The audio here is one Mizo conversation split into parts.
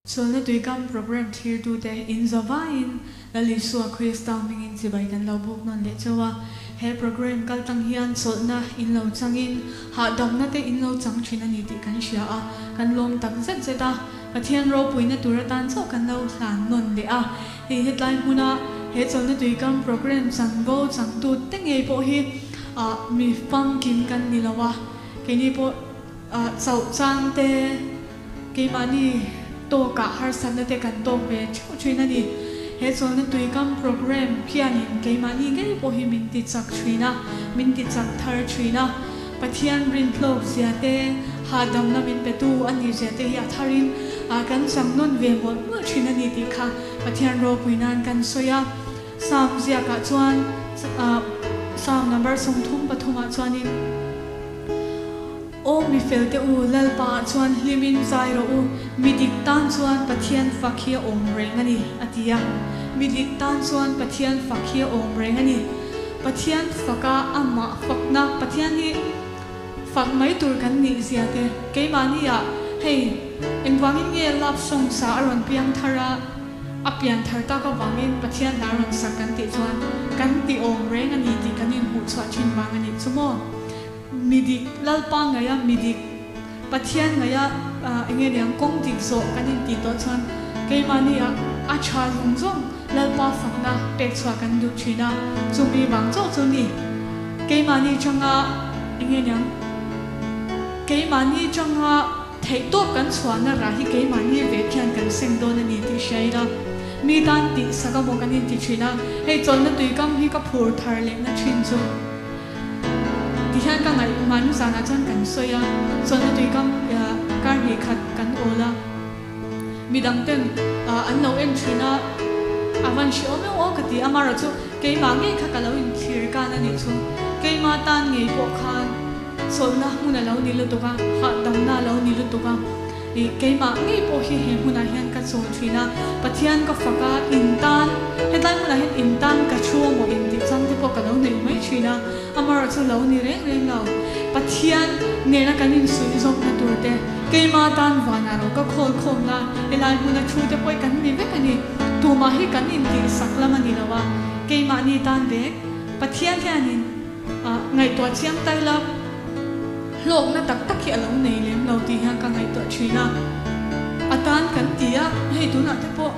Sualna Tuikam Programme thlirtute in zavaiin Lal Isua Krista hmingin chibai kan lo buk nawn leh chauh a. He programme kaltlang hian chawlhna in lo changin hahdamna te in lo chang thin a ni tih kan hria a, kan lawm tak zet zet a. Pathian ropuina tur atan chauh kan lo hlan nawn leh a. Hei hetlai hmuna he Chawlhna Tuikam Programme chanvo changtute ngei pawh hi mi famkim kan ni lo a, keini pawh chauh changte, Keimahni tawkah harsatna te kan tawk ve theuh thin a ni. He chawlhna tuikam programme hianin keimahni ngei pawh hi min ti chak thin a, min ti chak thar thin a. Pathian rinhlawk zia te, hahdamna min petu a nih zia te hi a tharin kan chang nawn ve mawlh mawlh thin a ni tih kha Pathian ropui nan kan sawi a. Psalm ziakah chuan Psalm number 33 ah chuanin, Aw mi fel te u, Lalpa ah chuan hlimin zai rawh u, mi dik tan chuan Pathian fak hi a awm reng a ni, a ti a. Mi dik tan chuan Pathian fak hi a awm reng a ni. Pathian faka amah fakna, Pathian hi fak mai tur kan nih zia te, keimahni ah hei engvangin nge love song sa a rawn piang thar a, a pian thar tak avangin Pathian hla rawn sak kan tih chuan kan ti awm reng a ni tih kan inhmuhchhuah thin vang a nih chu maw? Mi dik, Lalpa ngaia mi dik, Pathian ngaia eng nge niang kawng dik zawh kan intih tawh chuan keimahni ah a tha zawng zawng Lalpa fakna pek chhuah kan duh thin a, chumi vang chauh chu ni. Keimahni tanga eng nge niang keimahni tanga theihtawp kan chhuahna rah hi keimahni ve khian kan seng dawn a ni tih hria ila mi tan tih sak amaw kan inti thin a, hei chawlhna tuikam hi ka phur thar lehna thin chu. Tihian ka ngaih man zanah chuan kan sawi a, chawlhna tuikam kar hnih khat kan awl a, midang ten an lo en thin a, a van hre awm em aw ka ti a, amaherawh chu keimah ngei kha ka lo inthlir kan a nih chu, keimah tan ngei pawh khan chawlhna hmun a lo ni lutuk a, hahdamna a lo ni lutuk a. Ih, keimah ngei pawh hi he hmunah hian ka chawl thin a, Pathian ka fak a, in tan, hetlai hmunah hian in tan ka thu amaw in tih chang te pawh ka lo nei mai thin a, amaherawh chu lo ni reng reng lo. Pathian nena kan insuih zawkna tur te, keimah tan vanah ro ka khawl khawm la, helai hmuna thu te pawh hi kan ni vek a ni. Tumah hi kan intihsak lam a ni lo a, keimahni tan vek Pathian hianin Ngaihtuah chiang ta ila, hlawkna tak tak hi a lo nei lem lo tih hian ka ngaihtuah thin a. A tan kan ti a, hei tunah te pawh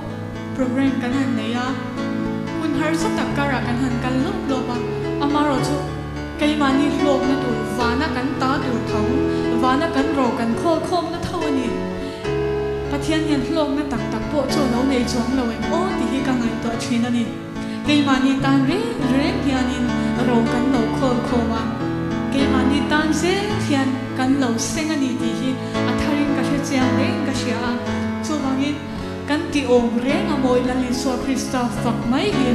programme kan han nei a, hun harsa tak karah kan han kal lawp lawp a, amaherawh chu keimahni hlawkna tur vana kan ta tur tho, vana kan ro kan khawl khawmna tho a ni. Pathian hian hlawkna tak tak pawh chu a lo nei chuang lo em aw tih hi ka ngaihtuah thin a ni. Keimahni tan reng reng hianin ro kan lo khawl khawm a, keimahni tan zel hian kan lo seng a ni tih hi a tharin ka hre chiang reng ka hria a. Chuvangin kan ti awm reng a mawi Lal Isua Krista fak mai hi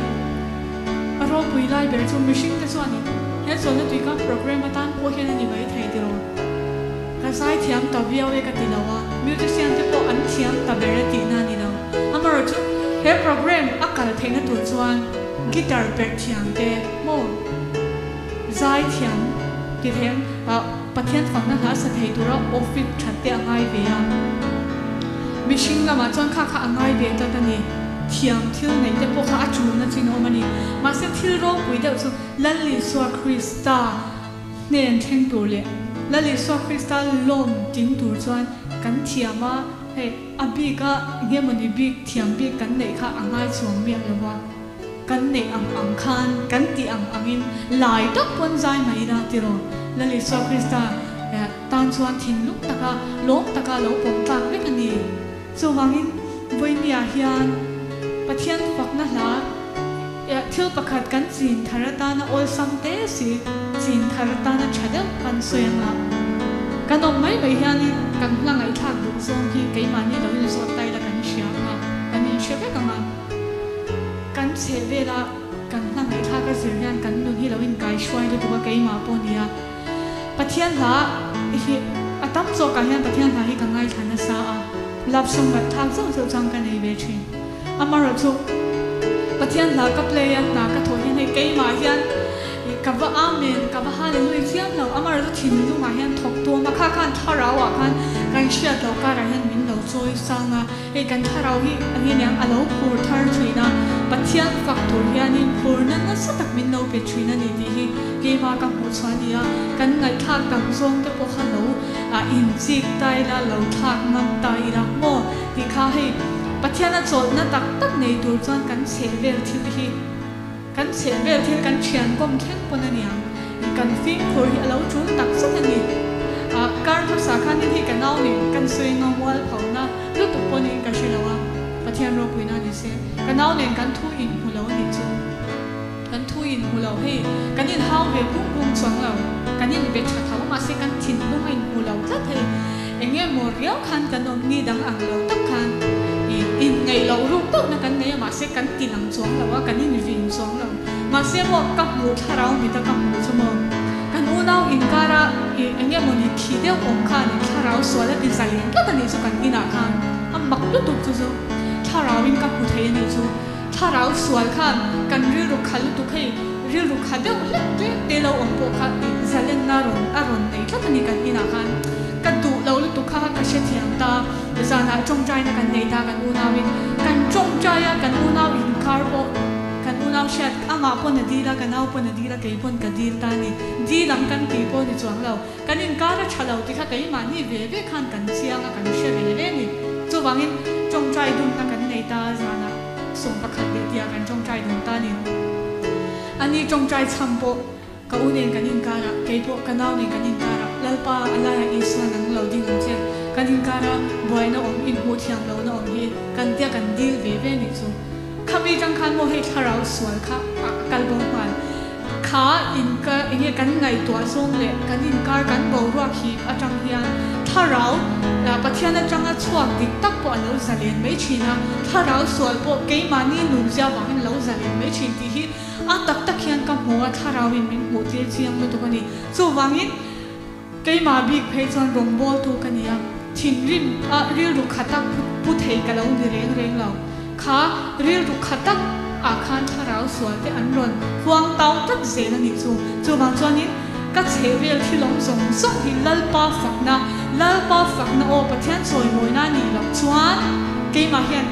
a ropui lai ber chu mihringte chuanin he chawlhna tuikam programme atan pawh hian a ni mai thei tiraw? Ka zai thiam ta viau e ka ti lo a, musician te pawh an thiam ta ber e tihna a ni lo. Amaherawhchu he programme a kal theihna tur chuan guitar perh thiam te maw zai thiam ti thei ang Pathian fakna hla sa thei tura awfit that te a ngai ve a. Mihring lamah chuan kha kha a ngai ve tlat a ni. Thiam thil neih te pawh kha a tulna chin a awm a ni. Mahse thil ropui deuh chu Lal Isua Krista Hnen thleng tur leh Lal Isua Krista lawm ting tur chuan kan thiam a, hei a bik a ngemawni bik thiam bik kan neih kha a ngai chuang miah lo va, kan neih ang ang khan kan tih ang angin lai tak pawn zai mai ila tiraw Lal Isua Krista tan chuan thinlung taka lawm taka lo pawm tlak vek a ni. Chuvangin vawinia hian Pathian fakna hla thil pakhat kan chin thar atana awlsam te si, chin thar atana tha deuh kan sawi ang a. Kan awm mai mai hianin kan hla ngaihthlak duh zawng hi keimahni lo inzawt ta ila kan hria ang a, kan inhre vek ang a. Kan chheh vela kan hla ngaihthlak a zir hian kan nun hi lo inkaihruai lutuk a keimah pawh nia. Pathian hla hi a tam zawkah hian Pathian hla hi ka ngaithla nasa a, love song ngaihthlak zauh zauh chuan ka nei ve thin. Amaherawhchu Pathian hla ka play a, hna ka thawh hian hei keimah hian ka va amen, ka va hallelujah chiam lo, amaherawhchu thinlungah hian thawk tuam a, kha khan thlarauah khan kan. Kan hriat loh karah hian min lo chawi sang a, hei kan thlarau hi eng nge niang a lo phur thar thin a, Pathian fak tur hianin phurna nasa tak min lo pe thin a ni tih hi keimah ka hmuh chhuah a ni a, kan ngaihthlak tam zawng te pawh kha lo inchik ta ila, lo thlak ngam ta ila maw tih kha hei Pathiana chawlhna tak tak nei tur chuan kan chheh vel thil hi Kan chheh vel thil kan thian kawm thleng pawn a niang. Kan fimkhur hi a lo tul tak zet a ni. Kar hmasa khanin hei ka nau nen kan sawi nga mual phona lutuk pawh niin ka hre lo a, Pathian ropuina ni se. Ka nau nen kan thu inhmu lo a nih chu. Kan thu inhmu lo hei kan inhau ve bung bung chuang lo. Kan inbe tha tho mahse kan thinlung a inhmu lo tlat hei. Eng nge maw riau khan kan awm ni dang ang lo tak khan inngaih loh ruk deuhna kan nei a mahse kan ti lang chuang lo a, kan invin chuang lo. Mahse maw ka hmuh thlarau mita ka hmuh chu maw kan unau inkara eng nge maw ni thi deuh awm khan in thlarau sual a ti zalen tlat a nih chu kan inah khan a mak lutuk chu chu thlarauin ka hmu thei a nih chu. Thlarau sual khan kan rilru kha lutuk hei rilru kha deuh hlek tlem te lo awm pawh kha tih zalenna rawn a rawn nei tlat a ni kan inah khan ka duh lo lutuk kha ka hrethiam ta zanah tawngtaina kan nei ta kan unauin kan tawngtai a kan unau inkar pawh kan unau hriat amah pawn a dil a ka nau pawn a dil a kei pawn ka dil ta a ni dil ang kan tih pawh ni chuang lo kan inkar a tha lo tih kha keimahni ve ve khan kan chiang a kan hre ve ve a ni chuvangin tawngtai dunna kan nei ta zanah. 11 leh tia kan tawngtai dun ta ni. Ani tawngtai chham pawh ka u nen kan inkar a, kei pawh ka nau nen kan inkar a, Lalpa a laiah Isua nang lo ding ang che, kan inkar a buaina awm inhmuh thiam lohna awm hi kan tia kan dil ve ve nih chu. Khami tang khan maw hei thlarau sual kha a kal bo nghal. Kha inkar enge kan ngaihtuah zawng leh kan inkar kan boruak hip atang hian thlarau Pathian atanga chhuak dik tak pawh a lo zalen mai thin a, thlarau sual pawh keimahni nunzia vangin a lo zalen mai thin tih hi a tak tak hian ka hmu a, thlarauin min hmuh tir chiang lutuk a ni. Chuvangin keimah bik phei chuan rawngbawltu ka ni a, thinrim a rilru kha tak pu thei ka lo ni reng reng lo. Kha rilru kha tak ah khan thlarau sual te an rawn huang tau tlat zel a nih chu. Chuvang chuanin ka chheh vel thilawm zawng zawng hi Lalpa fakna, Lalpa fakna aw Pathian chawimawina a nih loh chuan keimah hian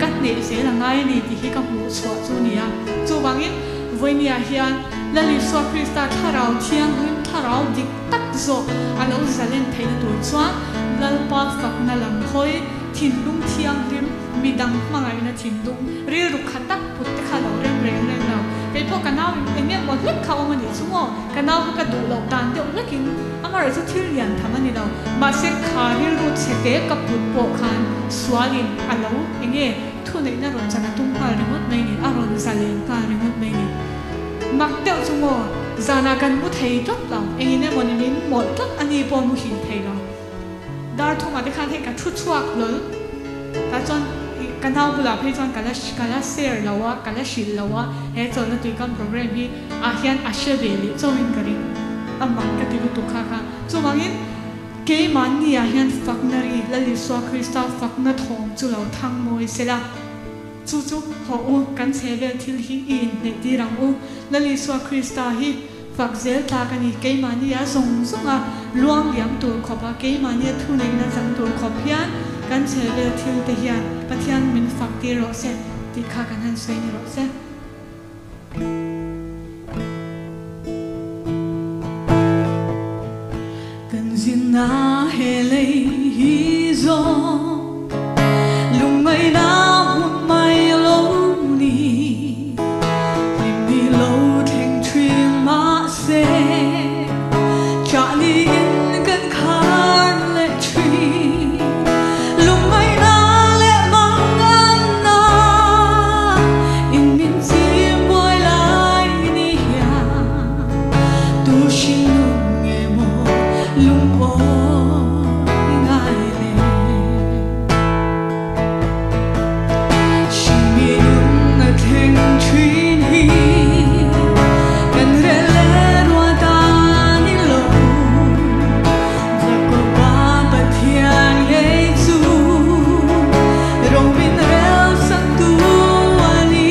ka hneh zel a ngai a ni tih hi ka hmuh chhuah chu a ni a. Chuvangin vawinia hian Lal Isua Krista thlarau thianghlim, thlarau dik tak zawk a lo zalen theihna tur chuan Lalpa fakna lam hawi thinlung thianghlim, midang hmangaihna thinlung, rilru kha tak put te kha lo rem reng reng lo. Kei pawh ka nau in eng emaw hlek kha awm a nih chu maw? Ka nau kha ka duh loh dan deuh hlekin amaherawh chu thil lian tham a ni lo. Mahse kha rilru chhe te ka put pawh khan sualin a lo eng nge thuneihna rawn chan a tum nghal ringawt mai ni, a rawn zalen nghal ringawt mai ni. Mak deuh chu maw? Zanah kan mu thei tlat lo, engin emaw ni min mawlh tlat a ni pawh muhil thei lo. Dar thumah te khan hei ka thu chhuak hlawl. Tah chuan ka nau bulah phei chuan ka la ka la share lo a, ka la hrilh lo a, he chawlhna tuikam program hi ah hian a hre ve leh chauhin ka ring. A mak ka ti lutuk kha kha. Chuvangin keimahni ah hian fakna ri, Lal Isua Krista fakna thawm chu lo thang mawi sela. Chu chu haw u, kan chhe vel thil hi i inhneih tir ang u. Lal Isua Krista hi fak zel tlak a ni. Keimahnia zawng zawnga luang liam tur khawpa keimahnia thuneihna chang tur khawp hian kan chhe vel thil te hian Pathian min fak tir rawh se tih kha kan han sawi ni rawh se. Kan zinna he lei hi zawng lungngaihna hmun mai lo ni, hlim ni lo thleng thin mahse chah niin kan khar leh thin. Lungngaihna leh manganna in min chim buai lai ni hian tu hring lung nge maw lungawi ngai le. Hring mi lung a thleng thin hi kan rel leh ruah dan i lo. Jakoba Pathian ngei chu rawng min rel sak tu a ni.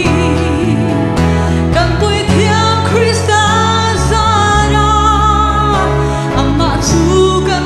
Kan Puithiam Krista zara amah chu kan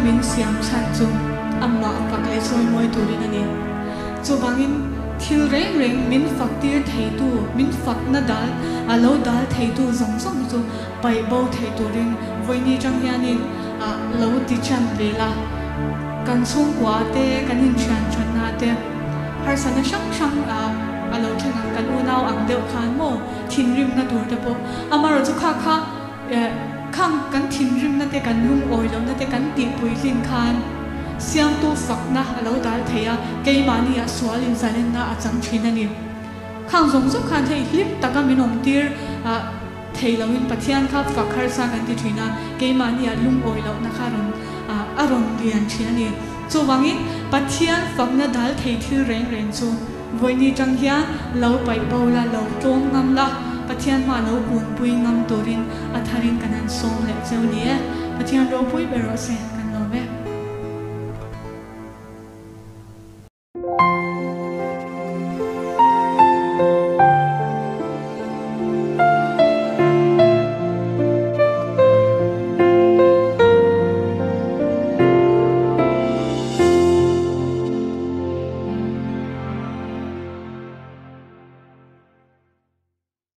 min siam chhan chu amah fak leh chawimawi turin a ni. Chuvangin thil reng reng min fak tir theitu, min fakna dal a lo dal theitu zawng zawng hi chu paih bo thei turin vawiini tang hianin lo ti chan ve la. Kan chhungkua te, kan inthian thatna te harsatna hrang hrang a lo thleng ang, kan unau ang deuh khan maw thinrimna tur te pawh amaherawhchu chu kha kha Khang kan thinrimna te, kan lungawi lohna te kan tihpui hlin khan Siamtu fakna a lo dal thei a, keimahni ah sual inzalenna a chang thin a ni. Khang zawng zawng khan hei hlim taka min awmtir thei loin Pathian kha fak harsa kan ti thin a, keimahni ah lungawi lohna kha rawn a rawn lian thin a ni. Chuvangin Pathian fakna dal thei thil reng reng chu. Vawiini tang hian lo paih bo la, lo tlawm ngam la, Pathian hma lo kunpui ngam turin a tharin kan han sawm leh cheu ni e. Pathian ropui ber rawh se.